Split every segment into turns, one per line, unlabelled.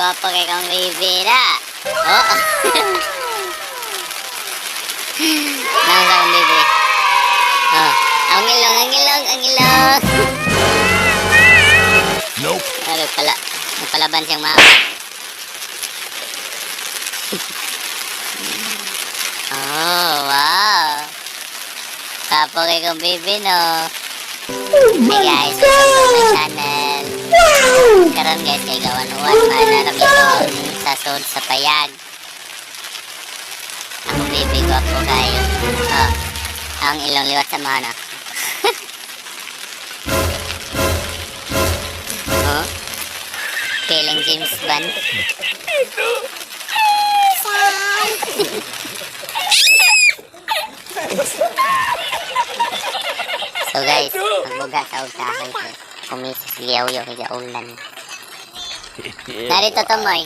Gwapo kay kang baby na. Oh. Nang sa akong baby. Oh. Ang ilong, ang ilong, ang ilong.
Nope.
Ano pala? Nagpalaban siyang mama. Oh, wow. Gwapo kay kong baby, no? Hey guys, welcome to my channel. Karon guys, kay gawan-uwan man na kami doon sa sud sa payag. Ako baby, gwapo kayo. Oh, ang ilong liwat sa mana. Oh, feeling James Bond. So guys, magbuga sa og kahoy ko. Kumisis giyaw-yaw kay gaulan. Narito to moy.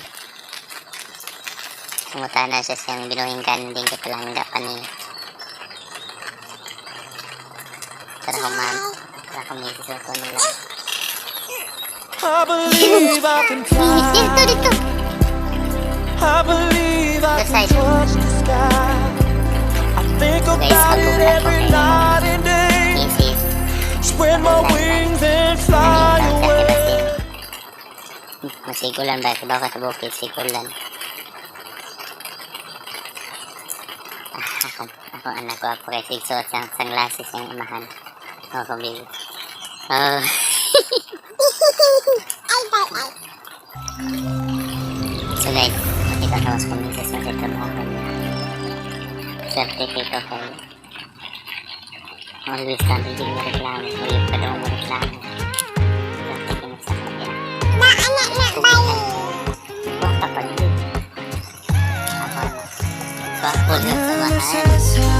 Kumuta na siya siyang binuhing kanding kay palangga pa niya. Tara ko ma'am. Tara ko misis ko nila.
I believe I can fly.
Dito, dito.
I believe I
This
can
side.
Touch the sky. I think
Guys,
about it
pagbuga ko
every
kay
night and day.
misis.
Spread my wings and fly
Nandito ang
away.
katibasin. Masigulan ba? Kibaw ka sa bukid, sigulan. Ah, ako anak ko ako kay sigsuot sa sunglasses yung amahan. Ako baby. Oh.
Ay, ay.
So guys, makita ko sa misis na sa trabaho niya. Swerte kay ko kay always kami hindi mo reklamo. Uy, pa daw mo reklamo. Swerte kay mo sa kanya.
Na, anak na, bye.
Wah, kapag din. Ako na. Gwapo na sa mahal.